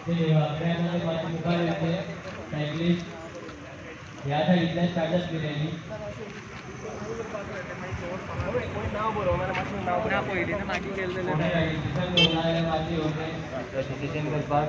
ते मातशे मुखार येवचे सायकलिस्ट ह्या सायडींतल्यान स्टार्ट जातली रॅली. कोणी रजिस्ट्रेशन करूंक ना जाल्यार मातशें येवचें रजिस्ट्रेशन करपाक.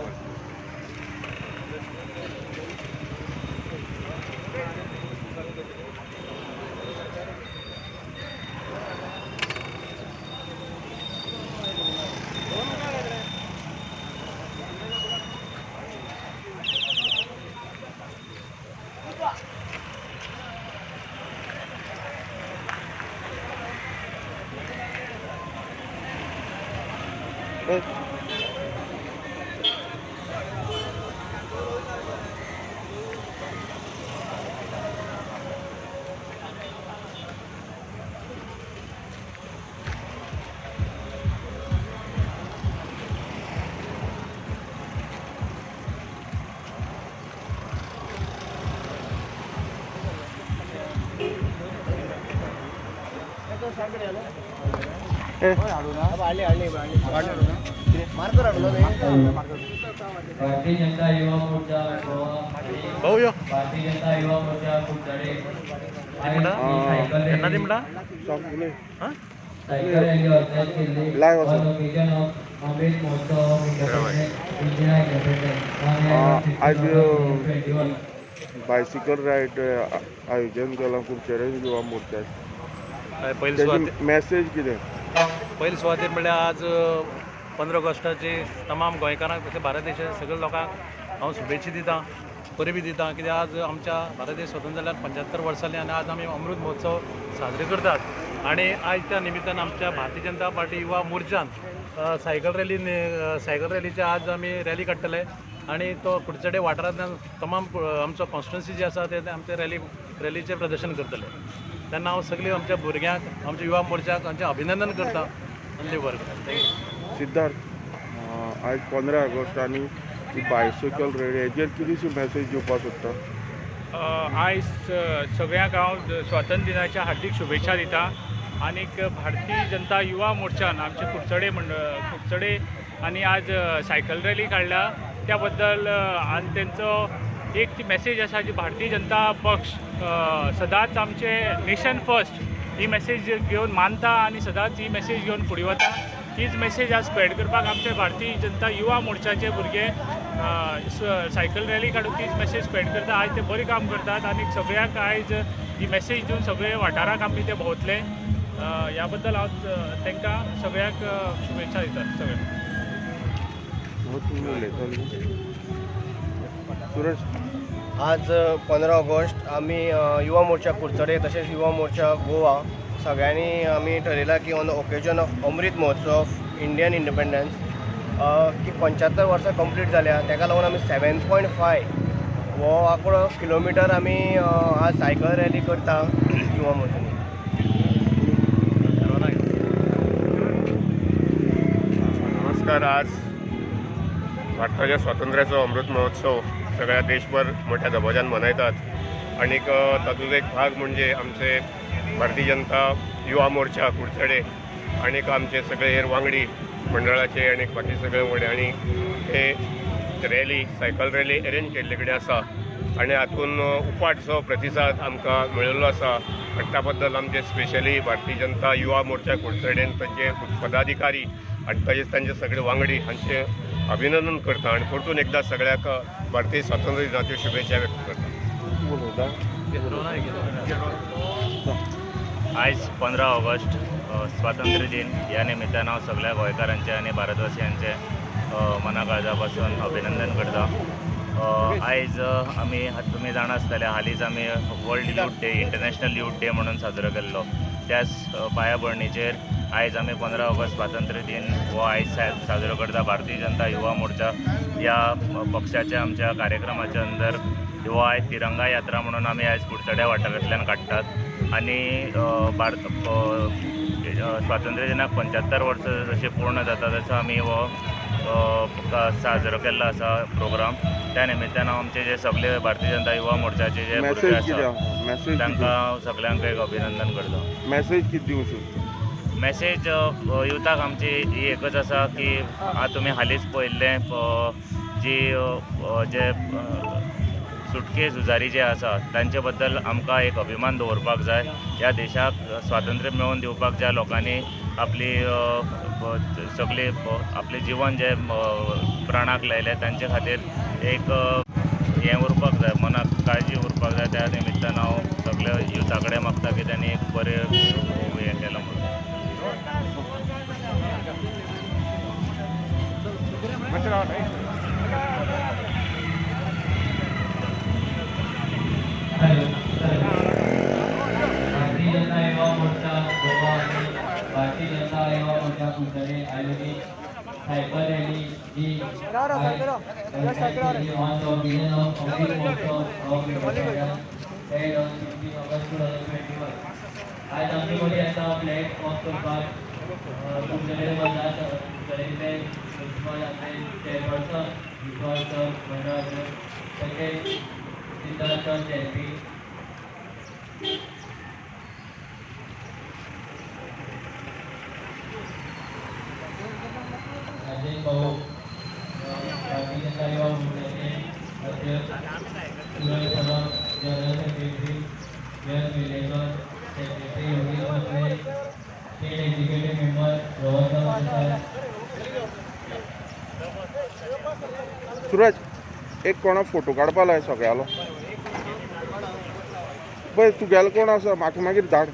भारतीय जनता युवा मोर्चा गोवा, भारतीय जनता युवा मोर्चा कुडचडे सायकल रॅली ऑर्गनायज केल्ली on occasion of Amrit Mahotsav of independence, India independence. आज बायसिकल रायड आयोजन केलां कुडचडे युवा मोर्चाक, मॅसेज कितें? पयले सुवातेर म्हणल्यार आज 15 ऑगस्टाची तमाम गोंयकारांक तशें भारत देशाच्या सगळ्या लोकांक हांव शुभेच्छा दितां, परबी दितां. कित्याक आज आमच्या भारत देश स्वतंत्र जाल्यार 75 वर्सां जालीं आनी आज आमी अमृत महोत्सव साजरे करतात. आनी आयज त्या निमित्तान आमच्या भारतीय जनता पार्टी युवा मोर्चान सायकल रॅलीचे आज आमी रॅली काडटले आनी तो कुडचडे वाठारांतल्यान तमाम आमचो कॉन्स्टिट्युन्सी जी आसा ते आमचे रॅलीचें प्रदर्शन करतले. तेन्ना हांव सगळीं आमच्या भुरग्यांक, आमच्या युवा मोर्चाक आमचें अभिनंदन करता आनी बरें करता. Thank you. Siddharth, आयज 15 ऑगस्ट आनी ही बायसिकल रॅली हेजेर कितेंशी मॅसेज दिवपाक सोदता? आयज सगळ्यांक हांव स्वातंत्र्य दिनाच्या हार्दीक शुभेच्छा दिता आनीक भारतीय जनता युवा मोर्चान आमचे कुडचडे कुडचडे आनी आज सायकल रॅली काडल्या त्या बद्दल आनी तेंचो एक ती मॅसेज आसा जी भारतीय जनता पक्ष सदांच आमचे नेशन फर्स्ट ही मॅसेज घेवन मानता आनी सदांच ही मॅसेज घेवन फुडें वता. तीच मॅसेज आज स्प्रेड करपाक आमचे भारतीय जनता युवा मोर्चाचे भुरगे सायकल रॅली काडून तीच मॅसेज स्प्रेड करता. आयज ते बरें काम करतात आनी सगळ्यांक आयज ही मॅसेज दिवन सगळे वाठाराक आमी ते भोंवतले. ह्या बद्दल हांव तांकां सगळ्यांक शुभेच्छा दिता. सगळ्यांक आज 15 ऑगस्ट आमी युवा मोर्चा कुडचडे तशेंच युवा मोर्चा गोवा सगळ्यांनी आमी ठरयलां की on the occasion of Amrit Mahotsav of Indian independence की 75 वर्सां कंप्लीट जाल्या, ताका लागून आमी 7.5 हो आंकडो किलोमिटर आमी आज सायकल रॅली करता युवा मोर्चांनी. नमस्कार. आज भारताच्या स्वातंत्र्याचो अमृत महोत्सव सगळ्या देशभर मोठ्या दबाज्यान मनयतात आनीक तातूंत एक भाग म्हणजे आमचे भारतीय जनता युवा मोर्चा कुडचडे आनीक आमचे सगळे हेर वांगडी मंडळाचे आनी बाकी सगळे वांगडी हे रॅली, सायकल रॅली अरेंज केल्ले कडेन आसा आनी हातून उपाटसो प्रतिसाद आमकां मेळिल्लो आसा आनी त्या बद्दल आमचे स्पेशली भारतीय जनता युवा मोर्चा कुडचडेन तांचे पदाधिकारी आनी तशेंच तांचे सगळे वांगडी हांचे अभिनंदन करता आनी परतून एकदां सगळ्यांक भारतीय स्वातंत्र्य दिनाच्यो शुभेच्छा व्यक्त करता. आयज 15 ऑगस्ट स्वातंत्र्य दिन ह्या निमित्तान हांव सगळ्या गोंयकारांचे आनी भारतवासियांचे मना काळजा पासून अभिनंदन करता. आयज आमी तुमी जाणा आसतले हालींच आमी world youth day, international youth day म्हणून साजरो केल्लो. त्याच पायाभरणीचेर आयज आमी 15 ऑगस्ट स्वातंत्र्य दिन हो आयज साजरो करता. भारतीय जनता युवा मोर्चा ह्या पक्षाच्या आमच्या कार्यक्रमाच्या अंदर हो आयज तिरंगा यात्रा म्हणून आमी आयज कुडचड्या वाठारांतल्यान काडटात आनी भारत स्वातंत्र्य दिनाक 75 वर्सां जशें पूर्ण जाता तसो आमी हो साजरो केल्लो आसा प्रोग्राम. त्या निमित्तान हांव आमचे जे सगळे भारतीय जनता युवा मोर्चाचे जे भुरगे आसा तांकां सगळ्यांक एक अभिनंदन करता. मॅसेज कितें दिवंक सोदता? मॅसेज युथाक आमची ही एकच आसा की आतां तुमी हालींच पळयल्लें जी जे सुटके झुजारी जे आसा तांचे बद्दल आमकां एक अभिमान दवरपाक जाय. ह्या देशाक स्वातंत्र्य मेळोवन दिवपाक ज्या लोकांनी आपली सगळी आपलें जिवन जे प्राणाक लायलें तांचे खातीर एक हें उरपाक जाय, मनाक काळजी उरपाक जाय. त्या निमित्तान हांव सगळ्या युथा कडेन मागता की तांणी एक बरें हें केलां म्हणून. भारतीय जनता युवा मोर्चा गोवा आणि भारतीय जनता युवा मोर्चा कुडचडे आयोजित cycle rally G on the occasion of Amrit Mahotsav of Independence held on 16 August 2021. आयज आमचे मदीं आसा फ्लॅग ऑफ करपाक कुडचडे कुडचडेंतले प्रिंसिपल आमचे चेअरपर्सन विश्वास सर, मंडळ अध्यक्ष तशेंच सिद्धार्थ सर चेअरपी, राजेश भाऊ, भारतीय जनता युवा मोर्चाचे अध्यक्ष Suraj Parab, general secretary Yash Velekar, secretary Yogesh Bhosle, state executive member Rohan Sir. Suraj, एक कोणा फोटो काडपा लाय सगळ्यालो. पळय तुगेलो कोण आसा म्हाका मागीर धाड.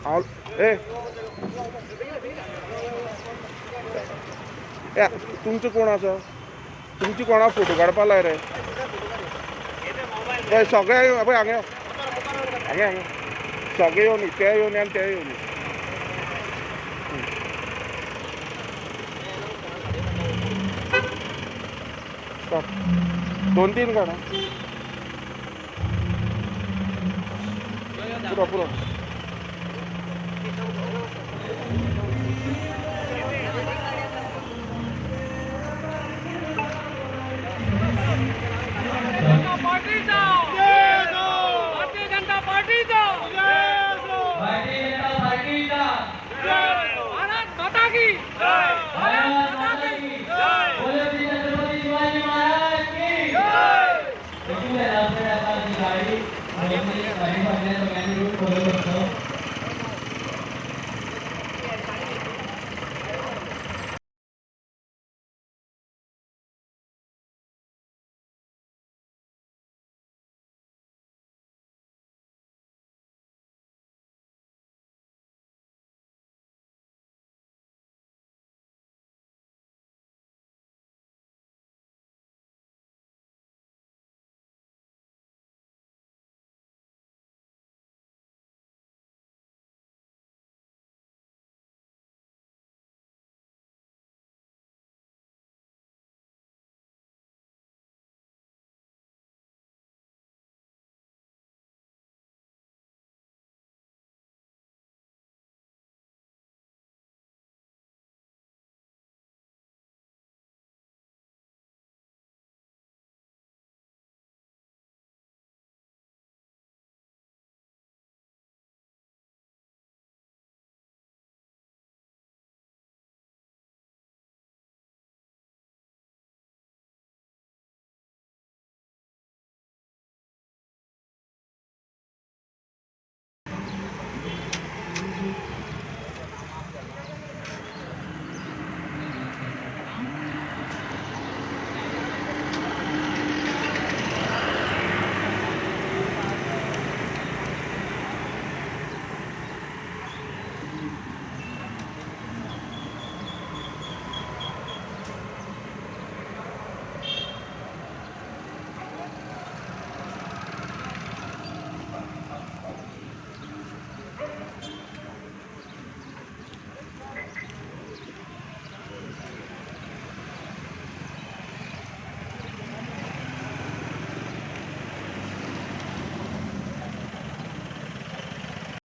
हांव ए ए तुमचो कोण आसा, तुमची कोणा फोटो काडपा लाय रे. पळय सगळे पळय हांगा हांगा हांगा सगळे येवनी, ते येवनी आनी ते येवनी. दोन तीन काडा पुरो पुरो. भारतीय जनता पार्टीचा, भारतीय जनता पार्टीचा, भारत माता की जय, भारत माता की जय, बोलो श्री छत्रपती शिवाजी महाराज की जय. गाडी गाडी फाटल्यान सगळ्यांनी रूट फॉलो करचो.